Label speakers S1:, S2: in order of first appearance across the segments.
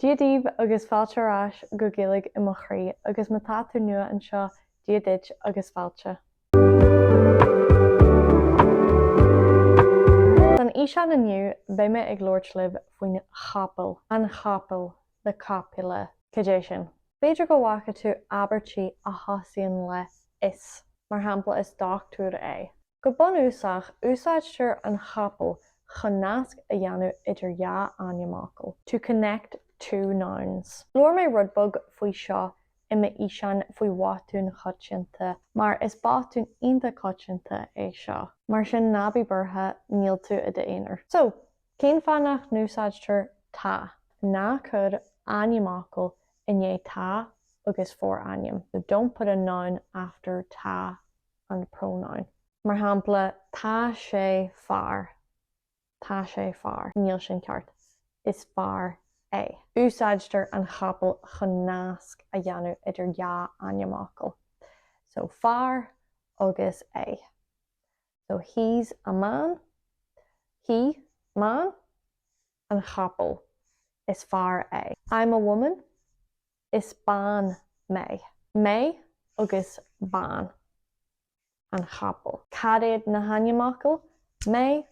S1: Dia daoibh agus fáilte ar ais go Gaeilge i mo chroí agus má tá tú nua anseo, Dia duit agus fáilte. San fhíseán inniu beidh mé ag labhairt libh faoin chopail, an chopail, the copula, cad é sin? B'fhéidir go bhfaca tú abairtí a thosaíonn le 'is', mar shampla is dochtúir é. Go bunúsach, úsáidtear an chopail chun nasc a dhéanamh idir dhá ainmfhocal, to connect two nouns. Labhair mé rud beag faoi seo i m'fhíseán faoi bhotúin choitianta, mar is botún iontach coitianta é seo. Mar sin ná bí buartha, níl tú i d'aonar. So, cén fáth nach n-úsáidtear tá? Ná cuir ainmfhocal i ndiaidh tá agus forainm. So don't put a noun after tá and pronoun. Mar shampla, tá sé fear. Tá sé fear. Níl sin ceart. Is fear é. Úsáidtear an chopail chun nasc a dhéanamh idir dhá ainmfhocal. So fear agus é. So he's a man. He, man. An chopail. Is fear é. I'm a woman. Is bean mé. Mé agus bean. An chopail. Cad iad na hainmfhocail? Mé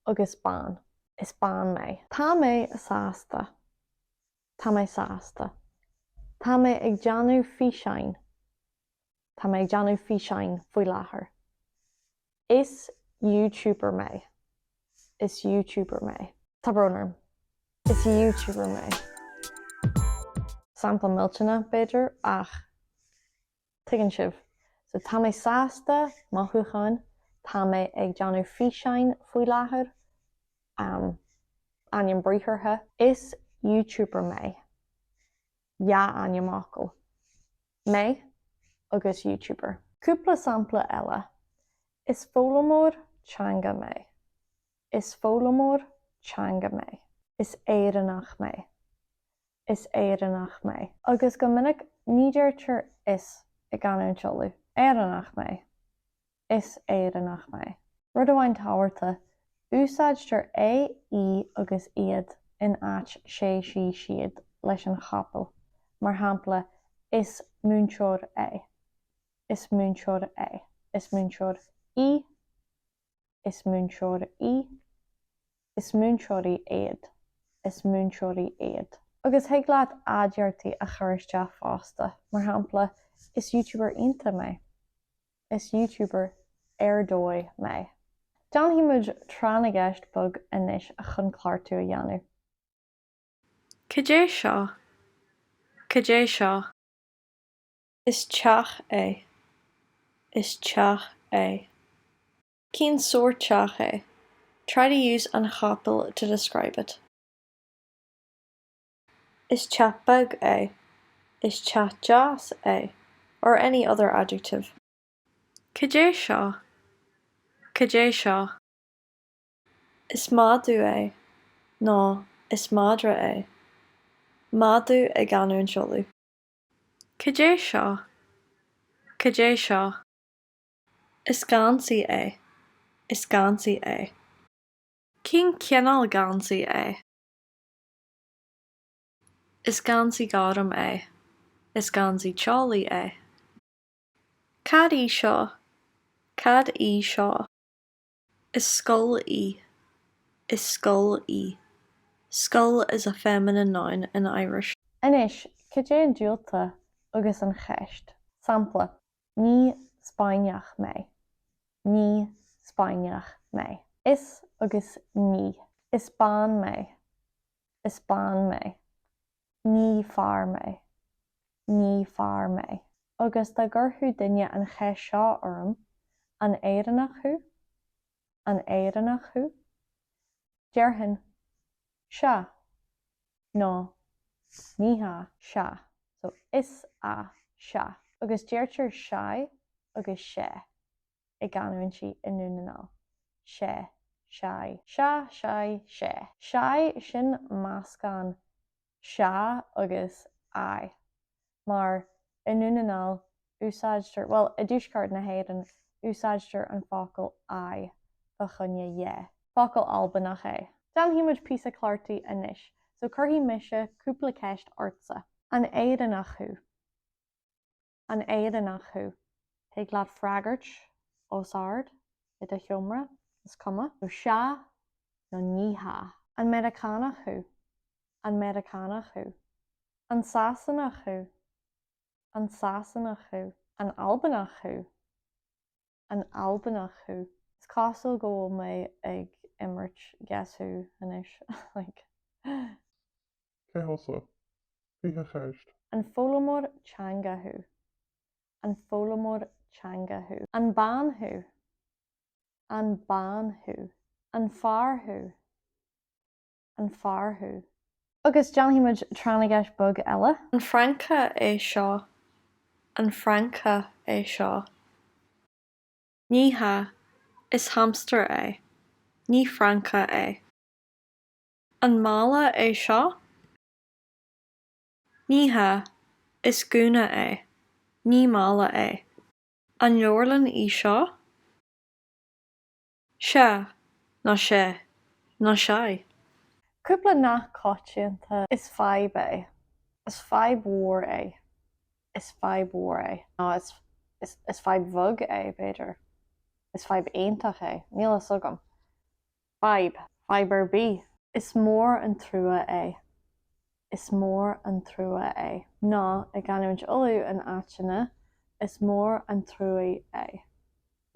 S1: agus bean. Is bean mé. Tá mé sásta. Tá mé sásta. Tá mé ag déanamh físeáin. Tá mé ag déanamh físeáin faoi láthair. Is YouTuber mé. Is YouTuber mé. Tá brón orm. Is YouTuber mé. Sampla millteanach, b'fhéidir, ach tuigeann sibh. So tá mé sásta, mothúcháin, tá mé ag déanamh físeáin faoi láthair, um, ainm briathartha. Is YouTuber mé. Dhá ainmfhocal. Mé agus YouTuber. Cúpla sampla eile. Is foghlaimeoir teanga mé. Is foghlaimeoir teanga mé. Is Éireannach mé. Is Éireannach mé. Agus go minic ní deirtear is i gcanúint Uladh. Éireannach mé. Is Éireannach mé. Rud amháin tábhachtach, úsáidtear é, í agus iad in áit sé, sí, siad leis an chopail. Mar shampla, Is múinteoir é. Is múinteoir é. Is múinteoir í. Is múinteoir í. Is múinteoirí iad. Is múinteoirí iad. Agus thig leat aidiachtaí a chur isteach fosta. Mar shampla, Is YouTuber iontach mé. Is YouTuber ar dóigh mé. Déanfaidh muid tráth na gceist beag anois chun cleachtadh a dhéanamh.
S2: Cad é seo? Cad é seo? Is teach é. Is teach é. Cén sórt teach é? Try to use an chopail to describe it. Is teach beag é. Is teach deas é. Or any other adjective. Cad é seo? Cad é seo? Is madadh é. Nó is madra é. Madadh i gcanúint Uladh. Cad é seo? Cad é seo? Is geansaí é. Is geansaí é. Cén cineál geansaí é? Is geansaí gorm é. Is geansaí teolaí é. Cad í seo? Cad í seo? Is scoil í. Is scoil í. Scoil is a feminine noun in Irish.
S1: Anois, cad é an diúltach agus an cheist? Sampla, Ní Spáinneach mé. Ní Spáinneach mé. Is agus ní. Is bean mé. Is bean mé. Ní fear mé. Ní fear mé. Agus dá gcuirfeadh duine an cheist seo orm, An Éireannach thú? An Éireannach thú? Déarfainn, Sea. Nó Ní hea. Sea. So, is ea, sea. Agus deirtear seaidh agus sé i gcanúintí i nDún na nGall. Sé, seaidh. Sea, seaidh, sé. Seaidh, sin meascán sea agus aye. Mar i nDún na nGall úsáidtear, bhuel, i dtuaisceart na hÉireann, úsáidtear an focal aye fá choinne yeah. Focal Albanach é. Déanfaidh muid píosa cleachtaidh anois. So cuirfidh mise cúpla ceist ortsa. An Éireannach thú? An Éireannach thú? Thig leat freagairt os ard i do sheomra, is cuma. Nó sea nó ní hea. An Meiriceánach thú? An Meiriceánach thú? An Sasanach thú? An Sasanach thú? An Albanach thú? An Albanach thú? Is cosúil go bhfuil mé ag imirt Guess Who anois, like.
S3: Cé thusa? 20 cheist.
S1: An foghlaimeoir teanga thú? An foghlaimeoir teanga thú? An bean thú? An bean thú? An fear thú? An fear thú? Agus déanfaidh muid tráth na gceist beag eile.
S2: An francaigh é seo? An francaigh é seo? Ní hea, is hamstar é. Ní francach é. An mála é seo? Ní hea, is gúna é. Ní mála é. An leabharlann í seo? Sea, nó sea, nó seadh.
S1: Cúpla nath coitianta, Is fadhb é. Is fadhb mhór é. Is fadhb mhór é. Nó is, is, is fadhb bheag é, b'fhéidir. Is fadhb iontach é. Níl a fhios agam. Fadhb. Fadhb ar bith. Is mór an trua é. Is mór an trua é. Nó, i gcanúint Uladh in áiteanna, is mór an truaigh é.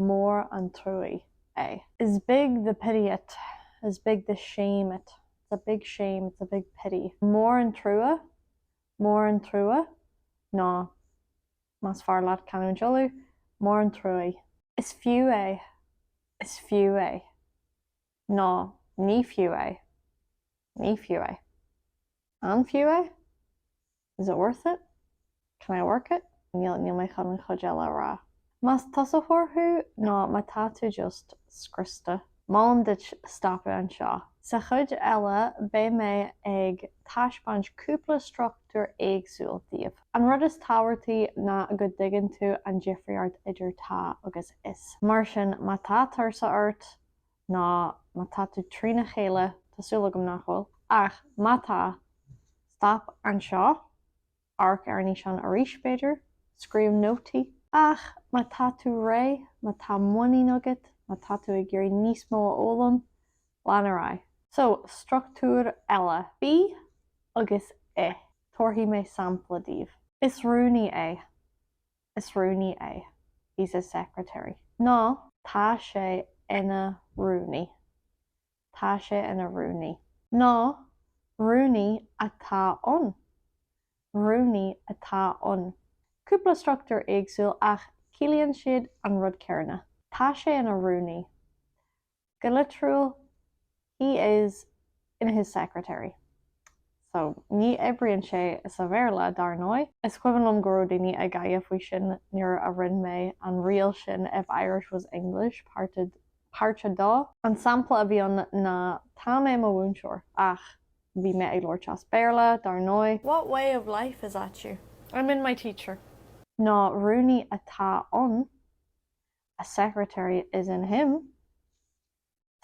S1: Mór an truaigh é. Is big the pity it, is big the shame it, it's a big shame, it's a big pity. Mór an trua, mór an trua, nó más fearr leat canúint Uladh, mór an truaigh. Is fiú é, is fiú é, nó ní fiú é, ní fiú é. An fiú é? Is it worth it? Can I work it? Níl, níl mé chun an chuid eile a rá. Más tosaitheoir thú nó má tá tú just scriosta, molaim duit stopadh anseo. Sa chuid eile beidh mé ag taispeáint cúpla struchtúr éagsúil daoibh. An rud is tábhachtaí ná go dtuigeann tú an difríocht idir tá agus is. Mar sin, má tá tuirse ort nó má tá tú trína chéile, tá súil agam nach bhfuil, ach má tá, stop anseo, amharc ar an fhíseán arís, b'fhéidir, scríobh nótaí. Ach má tá tú réidh, má tá muinín agat, má tá tú ag iarraidh níos mó a fhoghlaim, lean ar aghaidh. So, struchtúr eile. Bí agus i. Tabharfaidh mé sampla daoibh. Is rúnaí é. Is rúnaí é. He's a secretary. Nó tá sé ina rúnaí. Tá sé ina rúnaí. Nó rúnaí atá ann. Rúnaí atá ann. Cúpla struchtúr éagsúil ach ciallaíonn siad an rud céanna. Tá sé ina rúnaí. Go litriúil, he is in his secretary. So, ní oibríonn sé sa Bhéarla, dar ndóigh. Is cuimhin liom go raibh daoine ag gáire faoi sin nuair a rinne mé an riail sin if Irish was English, páirt páirt a dó. An sampla a bhí ann ná tá mé i mo mhúinteoir, ach bhí mé ag labhairt as Béarla, dar ndóigh.
S2: What way of life is at you?
S1: I'm in my teacher. Nó rúnaí atá ann. a secretary is in him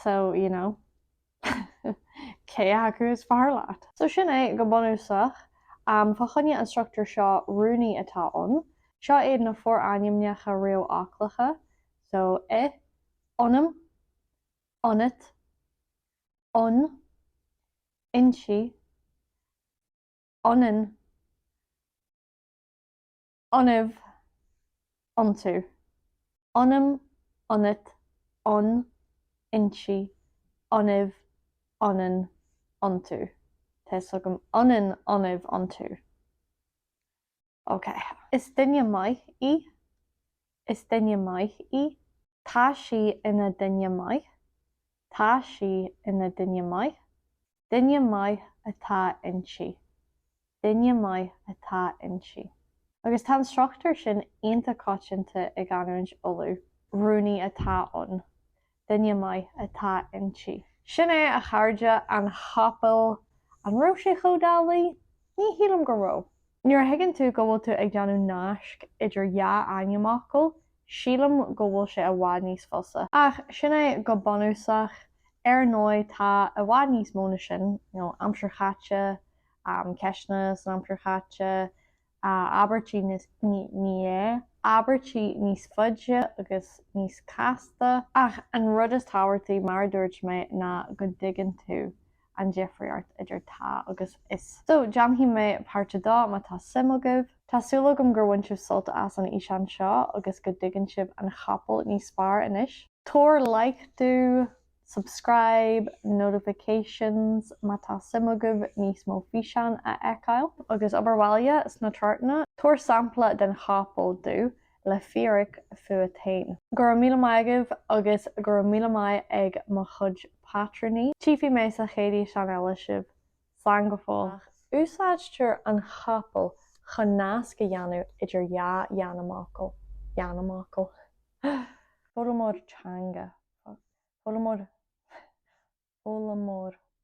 S1: so you know cé acu is fearr leat? So sin é go bunúsach. Fá choinne an struchtúr seo rúnaí atá ann. Seo iad na forainmneacha réamhfhoclacha so i, ionam, ionat, ann, inti, ionainn, ionaibh, iontu. Ionam, ionat, ann, inti, ionaibh, ionainn, iontu. Tá fhios agam ionainn, ionaibh, iontu. Ok. Is duine maith í. Is duine maith í. Tá sí ina duine maith. Tá sí ina duine maith. Duine maith atá inti. Duine maith atá inti. Agus tá an struchtúr sin iontach coitianta i gcanúint Uladh. Rúnaí atá ann. Duine maith atá inti. Sin é, a chairde, an chopail. An raibh sé chomh doiligh? Ní shílim go raibh. Nuair a thuigeann tú go bhfuil tú ag déanamh naisc idir dhá ainmfhocal, sílim go bhfuil sé i bhfad níos fusa. Ach sin é go bunúsach. Ar ndóigh, tá i bhfad níos mó na sin, you know, aimsir chaite, ceisteanna san aimsir chaite, abairtí níos, ní é, abairtí níos faide agus níos casta. Ach an rud is tábhachtaí, mar a dúirt mé, ná go dtuigeann tú an difríocht idir tá agus is. So, déanfaidh mé páirt a dó má tá suim agaibh. Tá súil agam gur bhain sibh sult as an fhíseán seo agus go dtuigeann sibh an chopail níos fearr anois. Tabhair like domh, subscribe, notifications má tá suim agaibh níos mó físeán a fheiceáil. Agus obair bhaile sna tráchtanna, tabhair sampla den chopail domh le fíric fút féin. Go raibh míle maith agaibh agus go raibh míle maith ag mo chuid pátrúnaí. Tchífidh mé sa chéad fhíseán eile sibh. Slán go fóill. Ach úsáidtear an chopail chun nasc a dhéanamh idir dhá dh'ainmfhocal. D'ainmfhocal. Foghlaimeoir teanga. Foghlaimeoir. Foghlaimeoir.